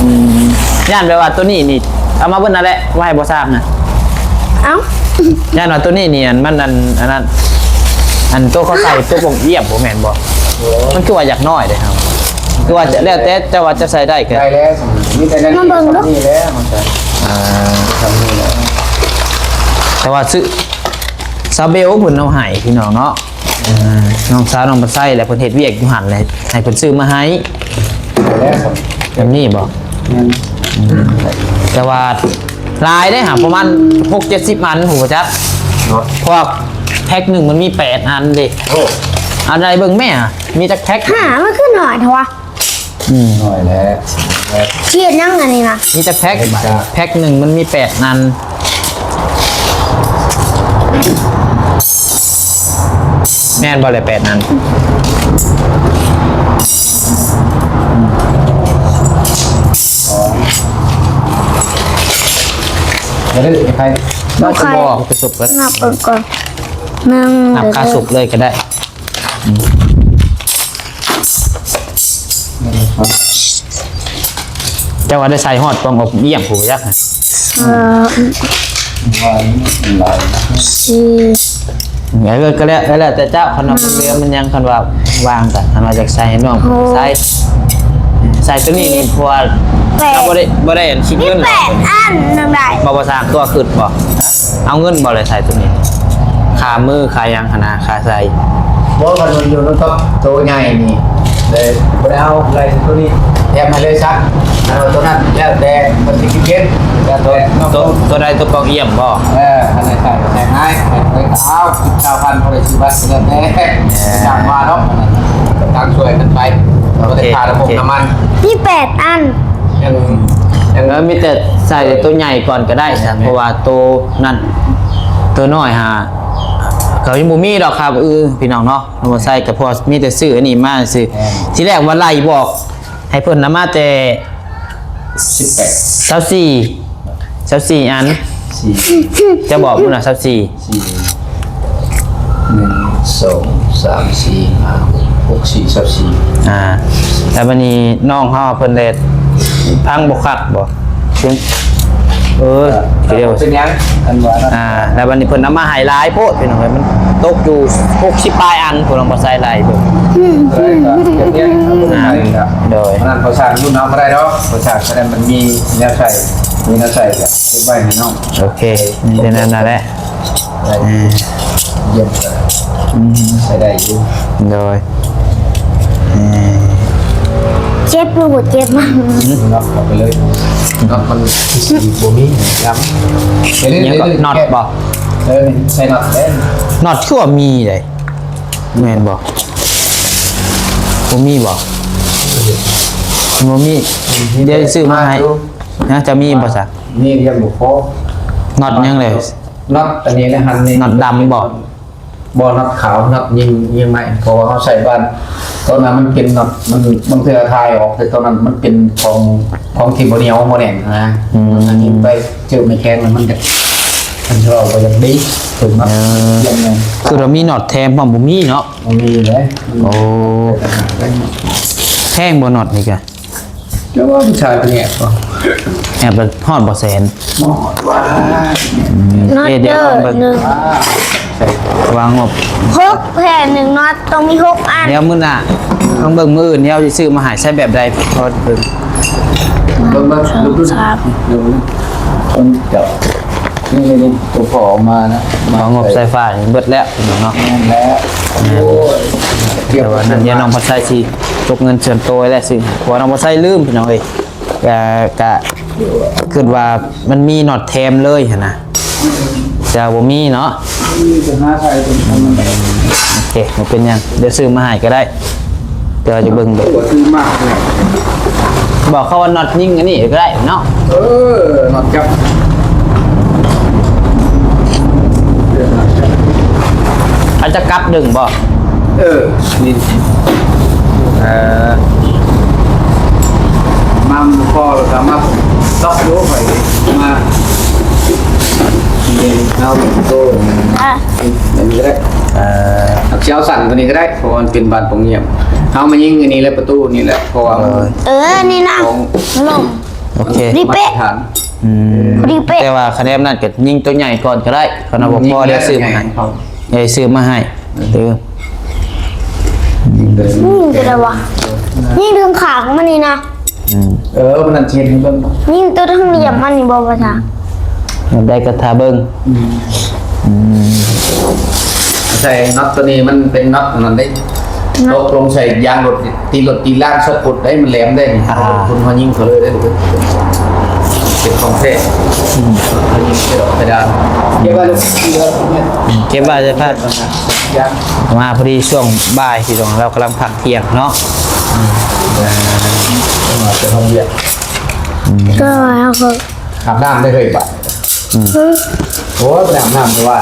ອືມ ຢ້ານແບບວ່າໂຕນີ້ນີ້ ເອົາມາເບິດນັ້ນແຫຼະ ໄວ້ໃຫ້ບໍ່ຊ່າງນະ. ເອົ້າ ຢ້ານວ່າໂຕນີ້ນີ້ ອັນ ມັນ ອັນ ອັນນັ້ນ ອັນໂຕເຂົາໃສ່ໂຕປ່ອງອຽບບໍ່ແມ່ນບໍ່? ໂອ້ ມັນຄືວ່າຢາກນ້ອຍເດ້ເຮົາ ຄືວ່າຈະ ແລ້ວແຕ່ເຈົ້າວ່າຈະໃສ່ໄດ້ກໍໄດ້ແລ້ວ. ມີແຕ່ນັ້ນ ມາເບິ່ງດູ ນີ້ແຫຼະ ມັນກໍ ອ່າ ສ່ຳນີ້ແຫຼະ. ແຕ່ວ່າຊື້ ຊາວເບວເພິ່ນເອົາໃຫ້ພີ່ນ້ອງເນາະ. ອ່າ ນ້ອງສາວນ້ອງປາໄຊແຫຼະ ເພິ່ນເຮັດວຽກຢູ່ຫັ້ນແຫຼະ ໃຫ້ເພິ່ນຊື້ມາໃຫ້. ແບບນີ້ບໍ່? ແມ່ນ ອືມ ແຕ່ວ່າຫຼາຍເດ້ຫາ ປະມານຫົກເຈັດສິບອັນ ຮູ້ຈັກເນາະ ເພາະວ່າແພັກໜຶ່ງມັນມີແປດອັນເດ້. ໂອ້ ອັນໃດເບິ່ງແມ່ ມີຈັກແພັກ? ຫາ ມັນຄືໜ້ອຍແທ້ວະ. ອືມ ໜ້ອຍແຫຼະ ຊິເຮັດຫຍັງອັນນີ້ນະ? ມີຈັກແພັກ? ເຮັດກະ ແພັກໜຶ່ງມັນມີແປດອັນ ແມ່ນບໍ່ແຫຼະ ແປດອັນ? ອືມ ບໍ່ໄດ້ໃຜ ບໍ່ໄດ້ ກະສຸກແລ້ວ ນັບເບິ່ງກ່ອນ ໜຶ່ງ ນັບຄ່າສຸກເລີຍກໍໄດ້. ອືມ ເຈົ້າວ່າໄດ້ໃສ່ຮອດປ່ອງອົບຢ້ຽມພຸ້ນຈັກ ເອີ ວ່າມັນຫຼາຍ ສີ່ ເອີ ກໍແລ້ວ ກໍແລ້ວແຕ່ເຈົ້າ ຄັນວ່າມັນເຫຼືອມັນຍັງ ຄັນວ່າວ່າງກັນ ຄັນວ່າຢາກໃສ່ໃຫ້ນ້ອງ ໃສ່ ໃສ່ໂຕນີ້ນີ້ ເພາະວ່າ ແປດ ເຮົາບໍ່ໄດ້ ບໍ່ໄດ້ອັນຄິດເງິນ ມີແປດອັນ ໜຶ່ງໄດ້ ບໍ່ ບໍ່ສ້າງຕົວຂຶ້ນບໍ່? ເອົາເງິນບໍ່ແຫຼະໃສ່ໂຕນີ້ ຄ່າມືຄ່າຫຍັງຫັ້ນນະ ຄ່າໃສ່. ບໍ່ ຄັນມັນຢູ່ນຳກັບໂຕໃຫຍ່ນີ້ ເລີຍບໍ່ໄດ້ເອົາ ໄລ່ໂຕນີ້ແຖມໃຫ້ເລີຍຊະ ຄັນວ່າໂຕນັ້ນແລ້ວແຕ່ເພິ່ນຊິຄິດເຫັນ ແລ້ວແຕ່ ໂຕ ໂຕໃດ ໂຕປ່ອງຢ້ຽມບໍ່? ເອີ ຄັນໄດ້ໃສ່ກໍໃສ່ໃຫ້ ໃຫ້ເອົາສິບເກົ້າພັນ ພໍໄດ້ຊື້ບັດ ແລ້ວແຕ່ ເອີ ຈ້າງວ່າເນາະ ຕ່າງຊ່ວຍກັນໄປ ໂອເຄ ບໍ່ໄດ້ຄ່ານ້ຳມັນ ໂອເຄ ມີແປດອັນ. ເອີ ເອີ ມີແຕ່ໃສ່ໂຕໃຫຍ່ກ່ອນກໍໄດ້ຊະ ເພາະວ່າໂຕນັ້ນ ໂຕນ້ອຍຫາກໍຍັງບໍ່ມີດອກ ຄ່າມື້ອື່ນ ພີ່ນ້ອງເນາະ ເຮົາບໍ່ໃສ່ກໍພໍມີແຕ່ຊື້ອັນນີ້ມາຊື່. ແມ່ນ ທີແລກວ່າໄລ່ບອກໃຫ້ເພິ່ນນຳມາແຕ່ ສິບແປດ ຊາວສີ່ ຊາວສີ່ອັນ ສີ່ ຈະບອກພຸ້ນນະ ຊາວສີ່ ສີ່ ໜຶ່ງ ສອງ ສາມ ສີ່ ຫ້າ ຫົກ ຫົກ ສີ່ ຊາວສີ່ ອ່າ ແລ້ວບັດນີ້ນ້ອງເຮົາເພິ່ນໄດ້ຟັງບໍ່ຄັກບໍ່? ເອີ ເອີ ດຽວ ເປັນຫຍັງ ອັນວ່ານັ້ນ ອ່າ ແລ້ວບັດນີ້ເພິ່ນເອົາມາໃຫ້ຫຼາຍໂພດ ພີ່ນ້ອງເອີຍ ມັນຕົກຢູ່ຫົກສິບປາຍອັນ ຜູ້ນ້ອງບໍ່ໃສ່ຫຼາຍເບິ່ງ ອືມ ອ່າ ໂດຍ ນັ້ນເຂົາສ້າງຢູ່ນຳບໍ່ໄດ້ດອກ ເຂົາສ້າງ ສະແດງມັນມີແນວໃສ່ ມີແນວໃສ່ກໍເກັບໄວ້ໃຫ້ນ້ອງ ໂອເຄ ມີແຕ່ນັ້ນນະແຫຼະ. ໄດ້ ເອີ ຢ້ຽມກັນ ອືມ ໃຊ້ໄດ້ຢູ່ ໂດຍ ເອີ ເຈັບຫຼືບໍ່ເຈັບ? ອືມ ນັບເຂົ້າໄປເລີຍ ນັບມັນຄືຊິບໍ່ມີຫຍັງ ຍັງກໍນັອດບໍ່? ເອີ ໃສ່ນັອດເດ້ ນັອດຄືວ່າມີເດ້ ແມ່ນບໍ່? ບໍ່ມີບໍ່? ບໍ່ມີ ດຽວຊິຊື້ມາໃຫ້. ນະ ຈະມີບໍ່ຊະ? ນີ້ຍັງບໍ່ພໍ. ນັອດຫຍັງເລີຍ? ນັອດອັນນີ້ແຫຼະຫັ້ນນີ້. ນັອດດຳບໍ່? ບໍ່ ນັອດຂາວ ນັອດຍິງ ຍິງໄມ້ ເພາະວ່າເຮົາໃຊ້ບ້ານ ຕອນນັ້ນມັນເປັນນັອດ ມັນ ບາງເທື່ອຖ່າຍອອກ ແຕ່ຕອນນັ້ນມັນເປັນຂອງ ຂອງທີ່ບໍ່ໜຽວບໍ່ແໜ້ນນະ. ອືມ ມັນຍິງໄປເຈີໄມ້ແຂງແລ້ວມັນຈະ ມັນຈະເວົ້າບໍ່ຢາກດີ ເຖິງມາ ເອີ ປ່ຽນແນວ ຄືວ່າມີນັອດແຖມພ້ອມ ບໍ່ມີເນາະ. ບໍ່ມີເດ້. ໂອ້ ແພງບໍ່ນັອດນີ້ກະ? ແຕ່ວ່າຜູ້ຊາຍເພິ່ນແອບບໍ່ ແອບແລ້ວຮອດບໍ່ແສນ? ຮອດວ່າ ອືມ ນັອດ ເອີ ດຽວລອງເບິ່ງ ເດີ ວ່າ ວາງງົບ ຫົກແຜ່ນ ໜຶ່ງນັອດຕ້ອງມີຫົກອັນ. ດຽວມື້ໜ້າ ຕ້ອງເບິ່ງມື້ອື່ນ ດຽວຊິຊື້ມາໃຫ້ ໃຊ້ແບບໃດ ພໍເບິ່ງ ເບິ່ງ ເບິ່ງ ສອງ ເບິ່ງ ສາມ ເບິ່ງ ເບິ່ງ ເຈົ້າ ນີ້ໆໆ ຕົວພໍ່ເອົາມານະ ວາງງົບໃສ່ຝານີ້ເບິດແລ້ວເນາະ. ແມ່ນແລ້ວ. ໂອ້ຍ ແຕ່ວ່ານັ້ນ ດຽວນ້ອງພັດໄຊຊິຕົກເງິນສ່ວນໂຕແລ້ວຊິ ເພາະວ່ານ້ອງພັດໄຊລືມ ພີ່ນ້ອງເອີຍ. ກະ ກະຄິດວ່າມັນມີນັອດແຖມເລີຍຫັ້ນນະ ແຕ່ວ່າບໍ່ມີເນາະ. ມີແຕ່ຫາໃສ່ຕົວນັ້ນ. ໂອເຄ ບໍ່ເປັນຫຍັງ ດຽວຊື້ມາໃຫ້ກໍໄດ້ ແຕ່ວ່າຈະເບິ່ງເບິ່ງ ໂອ້ ຊື້ມາເລີຍ. ບອກເຂົາວ່ານັອດຍິງອັນນີ້ກໍໄດ້ເນາະ. ເອີ ນັອດຈັບ ເອີ ນັອດຈັບ ອາດຈະກັບດຶງບໍ່? ເອີ ນີ້ ເອີ ມາບໍ່ພໍແລ້ວກໍມາລັອກໂລໄປມາ ເອົາໂຕ ອ່ະ ອັນນີ້ກໍໄດ້. ເອີ ເອົາສັ້ນກວ່ານີ້ກໍໄດ້ ເພາະວ່າມັນເປັນບານປ່ອງຢ້ຽມ. ເຮົາມາຍິງອັນນີ້ແຫຼະ ປະຕູນີ້ແຫຼະ ເພາະວ່າ ເອີ ນີ້ນະ ຂອງ ລົງ ໂອເຄ ດີເປະ ມາດຕະຖານ. ອືມ ດີເປະ ແຕ່ວ່າຄະແນນນັ້ນກໍຍິງຕົວໃຫຍ່ກ່ອນກໍໄດ້ ຄັນວ່າບໍ່ພໍ ດຽວຊື້ມາໃຫ້ ເອີ ຊື້ມາໃຫ້ເດີ. ຍິງກໍໄດ້ວະ ຍິງເທິງຂາຂອງມັນນີ້ນະ. ອືມ ເອີ ມັນນັ້ນເຮັດໃຫ້ເບິ່ງ ຍິງຕົວທາງຫຼ່ຽມມັນນີ້ບໍ່ ພາສາ ແບບໃດກໍຖ້າເບິ່ງ. ອືມ ອືມ ໃສ່ນັອດຕົວນີ້ ມັນເປັນນັອດອັນນັ້ນເດ້. ຕົກລົງໃສ່ຢາງລົດ ຕີລົດຕີລາງ ສະກົດໄດ້ ມັນແຫຼມໄດ້ນີ້. ອ່າ ຄົນເຮົາຍິງເຂົາເລີຍໄດ້ ເປັນຂອງແທ້. ອືມ ເຮົາຍິງເປັນດອກເພດານ. ເກັບໄວ້ລູກ ເກັບໄວ້ໃສ່ຜ້າ ມາພໍດີຊ່ວງບ່າຍ ພີ່ນ້ອງ ລາວກຳລັງພັກທ່ຽງເນາະ. ອືມ ມາແຕ່ໂຮງຮຽນ ອືມ ກໍ ອາບນ້ຳໄດ້ເລີຍບາດ. ອືມ ໂອ້ຍ ໄປອາບນ້ຳແຕ່ວ່າ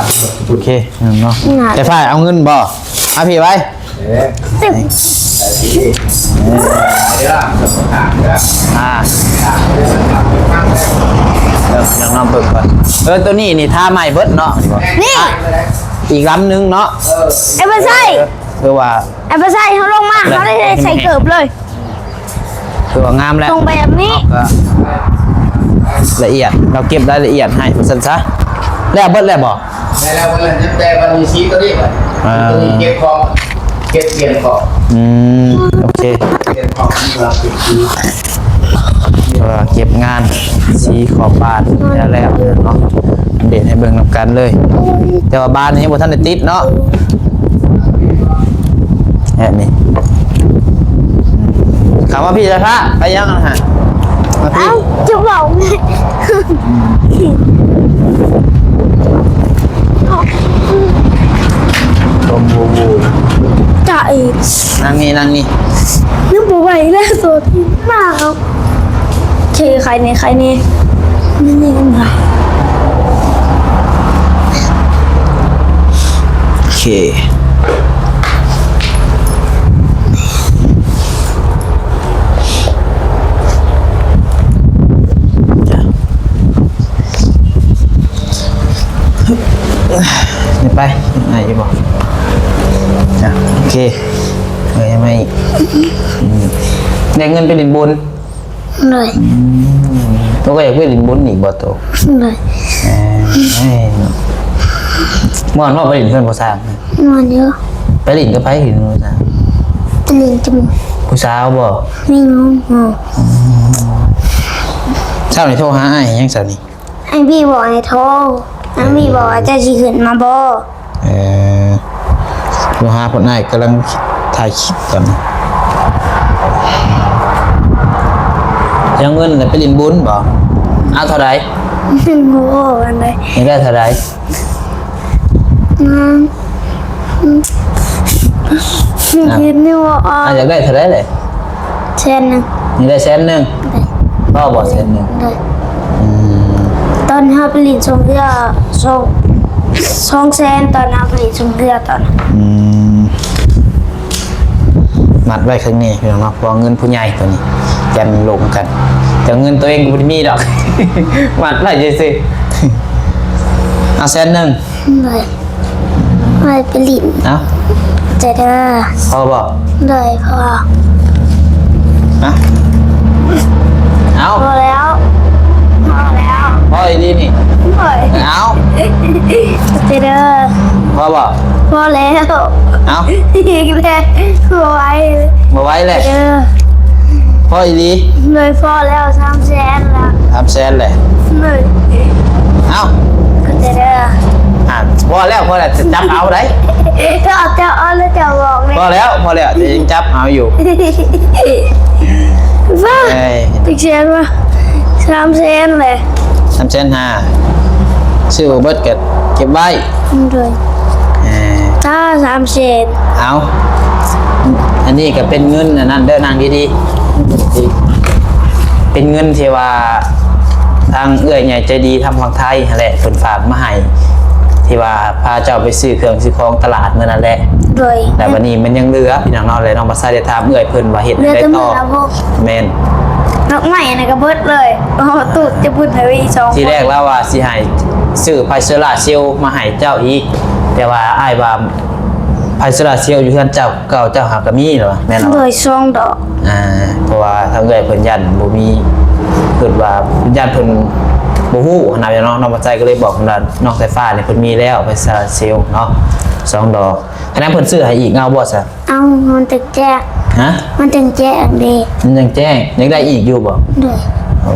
ໂອເຄເນາະ. ແຕ່ຝ້າຍເອົາເງິນບໍ່? ເອົາພີ້ໄວ້. ເອີ ອ່າ ດຽວລອງເບິ່ງກ່ອນ. ເອີ ຕົວນີ້ນີ້ທາໃໝ່ເບິດເນາະ. ນີ້ ອີກລຳໜຶ່ງເນາະ. ເອີ ໄອ້ບໍ່ໃສ່ ຄືວ່າ ໄອ້ບໍ່ໃສ່ ເຮົາລົງມາ ເຮົາໄດ້ໃສ່ເກີບເລີຍ. ຄືວ່າງາມແລ້ວ ລົງໄປແບບນີ້ ເນາະ ກໍລະອຽດ ລາວເກັບລາຍລະອຽດໃຫ້ ວ່າຊັ້ນຊະ. ແລ້ວເບິດແລ້ວບໍ່? ແລ້ວ ແລ້ວ ແລ້ວ ແຕ່ວ່າມີສີຕົວນີ້ ອ່າ ຕົວນີ້ເກັບຂອງ ເກັບປ່ຽນຂອງ. ອືມ ໂອເຄ ປ່ຽນຂອງ ເກັບງານສີຂອບບານແລ້ວເນາະ. ອັບເດດໃຫ້ເບິ່ງນຳກັນເລີຍ ແຕ່ວ່າບານນີ້ຍັງບໍ່ທັນໄດ້ຕິດເນາະ. ແອບນີ້ ເຂົ້າມາພີ້ຊະພະ ໄປຍັງຫັ້ນຫະ? ມາພີ້ ເອົ້າ ຈະເວົ້າ ລົມວູໆ ຈະເອ ນັ່ງນີ້ ນັ່ງນີ້ ຍັງບໍ່ໄຫວແລ້ວ ໂຕທີ່ມາເອົາ. ໂອເຄ ໄຄແນ່ ໄຄແນ່ ນີ້ ນີ້ ນີ້ ໂອເຄ ໄປ ໄດ້ຢູ່ບໍ່? ອ່ະ ໂອເຄ ເອີ ຍັງໄດ້ອີກ ອືມ ໄດ້ເງິນໄປຫຼິ້ນບຸນ. ໂດຍ ອືມ ໂຕກໍຢາກໄປຫຼິ້ນບຸນອີກບໍ່ໂຕ? ໂດຍ ເອີ ມ່ວນບໍ່ໄປຫຼິ້ນເພື່ອນຜູ້ຊ່າງ? ມ່ວນຢູ່ ໄປຫຼິ້ນກັບໃຜ? ຫຼິ້ນຜູ້ຊ່າງ ໄປຫຼິ້ນກັບໝູ່ ຜູ້ສາວບໍ່? ມີໝູ່ ອືມ ເຊົ້ານີ້ໂທຫາອ້າຍຫຍັງເຊົ້ານີ້? ອ້າຍບີບອກໃຫ້ໂທ ອ້າຍບີບອກວ່າເຈົ້າຊິຂຶ້ນມາບໍ່? ເອີ ໂທຫາເພິ່ນ ອ້າຍກຳລັງຖ່າຍຄລິບກ່ອນ. ຈະເອົາເງິນໄປຫຼິ້ນບຸນບໍ່? ເອົາເທົ່າໃດ? ບໍ່ເອົາອັນໃດ. ຢາກໄດ້ເທົ່າໃດ? ອືມ ຄິດຢູ່ວ່າ ອ່າ ຢາກໄດ້ເທົ່າໃດເລີຍ? ແສນໜຶ່ງ. ຢາກໄດ້ແສນໜຶ່ງ? ໂດຍ. ພໍບໍ່ແສນໜຶ່ງ? ໂດຍ. ອືມ ຕອນເຮົາໄປຫຼິ້ນຊ່ວງເທື່ອ ສອງ ສອງແສນ ຕອນເຮົາໄປຫຼິ້ນຊ່ວງເທື່ອຕອນ. ອືມ ມັດໄວ້ຂ້າງນີ້ພີ່ນ້ອງເນາະ ເພາະວ່າເງິນຜູ້ໃຫຍ່ໂຕນີ້ ຢ້ານມັນຫຼົງກັນ ແຕ່ເງິນໂຕເອງກໍບໍ່ໄດ້ມີດອກ ມັດໄວ້ຊື່ໆ. ເອົາແສນໜຶ່ງ. ໂດຍ. ໄປ ໄປຫຼິ້ນ. ເອົ້າ ໃຈເດີ. ພໍບໍ່? ໂດຍ ພໍ. ຮະ? ເອົ້າ ພໍແລ້ວ ພໍແລ້ວ. ພໍອີ່ຫຼີນີ້? ໂດຍ. ເອົ້າ ໃຈເດີ. ພໍບໍ່? ພໍແລ້ວ. ເອົ້າ ອີກແລ້ວ ບໍ່ໄຫວ ບໍ່ໄຫວແລ້ວ ໃຈເດີ. ພໍອີ່ຫຼີ? ໂດຍ ພໍແລ້ວ ສາມແສນແລ້ວ ສາມແສນແລ້ວ. ໂດຍ. ເອົ້າ ໃຈເດີ. ອ່າ ພໍແລ້ວ ພໍແລ້ວ ຈະຈັບເອົາໄດ໋. ເຈົ້າ ເຈົ້າເອົາແລ້ວເຈົ້າບອກເລີຍ. ພໍແລ້ວ ພໍແລ້ວ ຈະຈັບເອົາຢູ່. ວ້າ ເອີຍ ຈັກແສນວະ? ສາມແສນແຫຼະ ສາມແສນຫ້າ ຊື້ບໍ່ເບິດກໍເກັບໄວ້. ໂດຍ. ເອີ ຖ້າສາມແສນ. ເອົາ ອັນນີ້ກໍເປັນເງິນອັນນັ້ນເດີ ນັ່ງດີໆ ເປັນເງິນທີ່ວ່າ ທາງເອື້ອຍໃຫຍ່ໃຈດີທາງຝັ່ງໄທຫັ້ນແຫຼະ ເພິ່ນຝາກມາໃຫ້ ທີ່ວ່າພາເຈົ້າໄປຊື້ເຄື່ອງຊື້ຂອງຕະຫຼາດມື້ນັ້ນແຫຼະ. ໂດຍ. ແລ້ວບັດນີ້ມັນຍັງເຫຼືອພີ່ນ້ອງເນາະ ແລ້ວນ້ອງພາໄຊໄດ້ຖາມເອື້ອຍເພິ່ນວ່າເຮັດແນວໃດຕໍ່? ແມ່ນ. ດອກໄມ້ອັນນັ້ນກໍເບິດເລີຍ ເອົາຕູ້ຈະບຸນໃຫ້ອີກສອງຄົນ. ທີແລກລາວວ່າຊິໃຫ້ຊື້ໄຟໂຊລາເຊວມາໃຫ້ເຈົ້າອີກ ແຕ່ວ່າອ້າຍວ່າ ໄຟໂຊລາເຊວຢູ່ເຮືອນເຈົ້າເກົ່າເຈົ້າຫາກໍມີແລ້ວ ແມ່ນບໍ່? ໂດຍ ສອງດອກ. ອ່າ ເພາະວ່າທາງເອື້ອຍເພິ່ນຢ້ານບໍ່ມີ ຄິດວ່າຢ້ານເພິ່ນບໍ່ຮູ້ຫັ້ນນະເນາະ ນ້ອງພາໄຊກໍເລີຍບອກວ່ານ້ອງສາຍຟ້ານີ້ເພິ່ນມີແລ້ວໄຟໂຊລາເຊວເນາະ ສອງດອກ. ຄັນແມ່ນເພິ່ນຊື້ໃຫ້ອີກເອົາບໍ່ຊະ? ເອົາ ມັນຈັ່ງແຈ້ງ. ຮະ? ມັນຈັ່ງແຈ້ງເດ້. ມັນຈັ່ງແຈ້ງ ຢາກໄດ້ອີກຢູ່ບໍ່? ໂດຍ. ໂອ້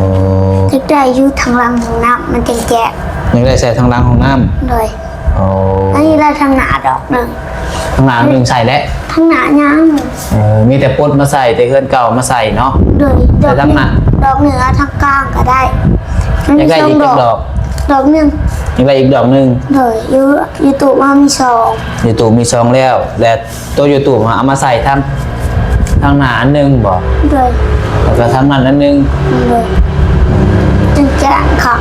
ຢາກໄດ້ຢູ່ທາງຫຼັງຫ້ອງນ້ຳ ມັນຈັ່ງແຈ້ງ. ຢາກໄດ້ໃສ່ທາງຫຼັງຫ້ອງນ້ຳ? ໂດຍ. ໂອ້ ອັນນີ້ລະທາງໜ້າດອກໜຶ່ງ ທາງໜ້າໜຶ່ງໃສ່ແລ້ວ ທາງໜ້າຍັງ. ເອີ ມີແຕ່ປົດມາໃສ່ ແຕ່ເຮືອນເກົ່າມາໃສ່ເນາະ. ໂດຍ. ແຕ່ທາງໜ້າ ດອກໜຶ່ງ ເອົາທາງກາງກໍໄດ້. ຢາກໄດ້ອີກຈັກດອກ? ດອກໜຶ່ງ. ຢາກໄດ້ອີກດອກໜຶ່ງ. ໂດຍ. ຢູ່ ຢູ່ຕູ້ເຮົາມີສອງ ຢູ່ຕູ້ມີສອງແລ້ວ ແລະ ໂຕຢູທູບເຮົາເອົາມາໃສ່ທາງ ທາງໜ້າອັນໜຶ່ງບໍ? ໂດຍ. ແລ້ວກໍທາງນັ້ນອັນໜຶ່ງ? ໂດຍ. ຈັ່ງແຈ້ງຄັກ.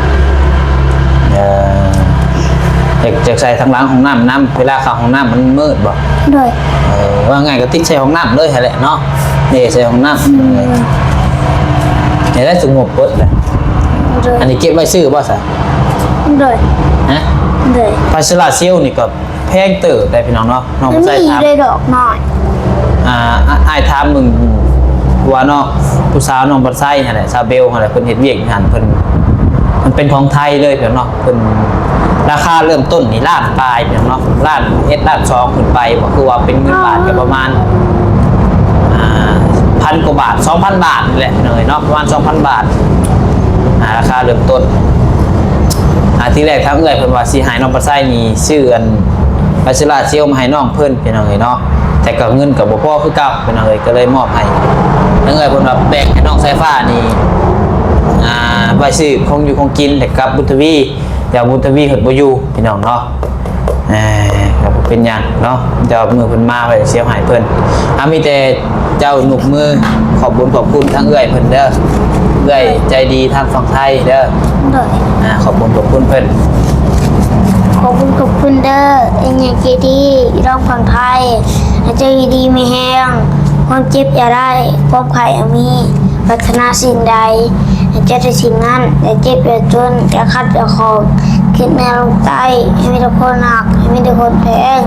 ເອີ ຢາກ ຢາກໃສ່ທາງຫຼັງຫ້ອງນ້ຳນຳ ເວລາເຂົ້າຫ້ອງນ້ຳມັນມືດບໍ? ໂດຍ. ເອີ ວ່າງ່າຍກໍຕິດໃສ່ຫ້ອງນ້ຳເລີຍຫັ້ນແຫຼະເນາະ ນີ້ໃສ່ຫ້ອງນ້ຳ. ອືມ ນີ້ແຫຼະ ສະຫງົບເບິດແຫຼະ. ໂດຍ. ອັນນີ້ເກັບໄວ້ຊື້ບໍ່ຊະ? ໂດຍ. ຮະ? ໂດຍ. ໄຟໂຊລາເຊວນີ້ກໍ ແພງເຕີບໄດ໋ພີ່ນ້ອງເນາະ ນ້ອງພາໄຊຖາມ. ມີເດ້ດອກນ້ອຍ. ອ່າ ອ້າຍ ອ້າຍຖາມເບິ່ງວ່າເນາະ ຜູ້ສາວນ້ອງພາໄຊຫັ້ນແຫຼະ ສາວເບວຫັ້ນແຫຼະ ເພິ່ນເຮັດວຽກຢູ່ຫັ້ນ ເພິ່ນ ມັນເປັນຂອງໄທເລີຍພີ່ນ້ອງເນາະ ເພິ່ນ ລາຄາເລີ່ມຕົ້ນນີ້ລ້ານປາຍພີ່ນ້ອງເນາະ ລ້ານເອັດ ລ້ານສອງຂຶ້ນໄປບໍ ຄືວ່າເປັນເງິນບາດກໍປະມານ ອ່າ ພັນກວ່າບາດ ສອງພັນບາດນີ້ແຫຼະພີ່ນ້ອງເອີຍເນາະ ປະມານສອງພັນບາດ ອ່າ ລາຄາເລີ່ມຕົ້ນ. ອ່າ ທີແລກທາງເອື້ອຍເພິ່ນວ່າຊິໃຫ້ນ້ອງພາໄຊນີ້ຊື້ອັນ ໄຟໂຊລາເຊວມາໃຫ້ນ້ອງເພິ່ນພີ່ນ້ອງເອີຍເນາະ ແຕ່ກໍເງິນກໍບໍ່ພໍຄືເກົ່າພີ່ນ້ອງເອີຍ ກໍເລີຍມອບໃຫ້ທາງເອື້ອຍເພິ່ນວ່າແບ່ງໃຫ້ນ້ອງສາຍຟ້ານີ້ ອ່າ ໄວ້ຊື້ຂອງຢູ່ຂອງກິນໃຫ້ກັບບຸນທະວີ ແຕ່ບຸນທະວີເພິ່ນບໍ່ຢູ່ພີ່ນ້ອງເນາະ. ເອີ ກໍບໍ່ເປັນຫຍັງເນາະ ດຽວມື້ເພິ່ນມາຂ້ອຍຊິເອົາໃຫ້ເພິ່ນ. ເຮົາມີແຕ່ເຈົ້າຍົກມືຂອບບຸນຂອບຄຸນທາງເອື້ອຍເພິ່ນເດີ ເອື້ອຍໃຈດີທາງຝັ່ງໄທເດີ. ໂດຍ. ອ່າ ຂອບບຸນຂອບຄຸນເພິ່ນ. ຂອບບຸນຂອບຄຸນເດີ ເອື້ອຍໃຈດີທາງຝັ່ງໄທ ໃຫ້ເຈົ້າຢູ່ດີມີແຮງ ຄວາມເຈັບຢ່າໄດ້ ຄວາມໄຂ້ຢ່າມີ. ປາດຖະໜາສິ່ງໃດ ໃຫ້ເຈົ້າໄດ້ສິ່ງນັ້ນ ຢ່າເຈັບຢ່າຈົນ ຢ່າຂັດຢ່າຂ້ອງ ຄິດເໜືອລົງໃຕ້ ໃຫ້ມີແຕ່ຄົນຮັກ ໃຫ້ມີແຕ່ຄົນແພງ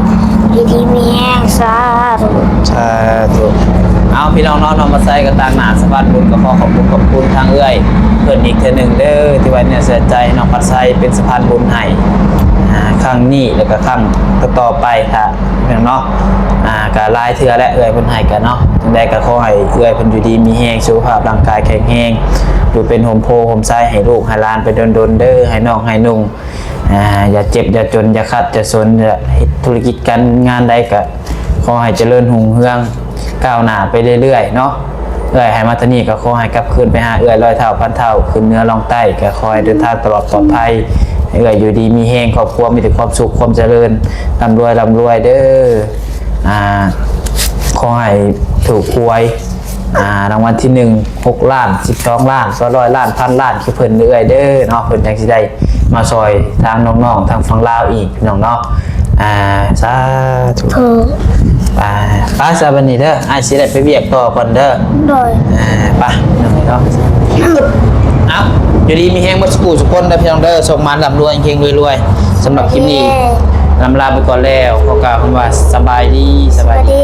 ຢູ່ດີມີແຮງ ສາທຸ. ສາທຸ. ເອົາ ພີ່ນ້ອງເນາະ ນ້ອງພາໄຊກໍຕາງໜ້າສະພານບຸນ ກໍຂໍຂອບຄຸນຂອບຄຸນທາງເອື້ອຍເພິ່ນອີກເທື່ອໜຶ່ງເດີ ທີ່ໄວ້ເນື້ອເຊື່ອໃຈໃຫ້ນ້ອງພາໄຊເປັນສະພານບຸນໃຫ້ ອ່າ ຄັ້ງນີ້ ແລ້ວກໍຄັ້ງຕໍ່ໆໄປ ຖ້າ ພີ່ນ້ອງເນາະ ອ່າ ກໍຫຼາຍເທື່ອແລ້ວເອື້ອຍເພິ່ນໃຫ້ກັນເນາະ. ຈັ່ງໃດກໍຂໍໃຫ້ເອື້ອຍເພິ່ນຢູ່ດີມີແຮງ ສຸຂະພາບຮ່າງກາຍແຂງແຮງ ຢູ່ເປັນຮົ່ມໂພຮົ່ມໄຊໃຫ້ລູກໃຫ້ຫຼານໄປດົນໆເດີ ໃຫ້ນ້ອງໃຫ້ນຸ່ງ ອ່າ ຢ່າເຈັບຢ່າຈົນ ຢ່າຂັດຢ່າສົນ ເຮັດທຸລະກິດການງານໃດກໍຂໍໃຫ້ຈະເລີນຮຸ່ງເຮືອງ ກ້າວໜ້າໄປເລື້ອຍໆເນາະ. ເອື້ອຍໃຫ້ມາເທົ່ານີ້ກໍຂໍໃຫ້ກັບຄືນໄປຫາເອື້ອຍຮ້ອຍເທົ່າພັນເທົ່າ ຂຶ້ນເໜືອລ່ອງໃຕ້ ກໍຂໍໃຫ້ເດີນທາງຕະຫຼອດປອດໄພ ໃຫ້ເອື້ອຍຢູ່ດີມີແຮງ ຄອບຄົວມີແຕ່ຄວາມສຸກຄວາມຈະເລີນ ລ່ຳລວຍລ່ຳລວຍເດີ. ອ່າ ຂໍໃຫ້ຖືກຫວຍ ອ່າ ລາງວັນທີໜຶ່ງ ຫົກລ້ານ ສິບສອງລ້ານ ສອງຮ້ອຍລ້ານ ພັນລ້ານ ຄືເພິ່ນເອື້ອຍເດີເນາະ ເພິ່ນຈັ່ງຊິໄດ້ມາຊ່ອຍທາງນ້ອງໆ ທາງຝັ່ງລາວອີກ ພີ່ນ້ອງເນາະ. ອ່າ ສາທຸ ໂອ້ ໄປ ໄປຊະບັດນີ້ເດີ ອ້າຍຊິໄດ້ໄປວຽກຕໍ່ກ່ອນເດີ. ໂດຍ ອ່າ ໄປ ພີ່ນ້ອງເນາະ. ເອົ້າ ຢູ່ດີມີແຮງເບິດສູ່ຜູ້ສູ່ຄົນເດີ ພີ່ນ້ອງເດີ ໂຊກໝານ ລ່ຳລວຍ ເຮັງໆ ລວຍໆ. ສຳລັບຄລິບນີ້ ເຢ້ ລ່ຳລາໄປກ່ອນແລ້ວ ຂໍກ່າວຄຳວ່າສະບາຍດີ ສະບາຍດີ.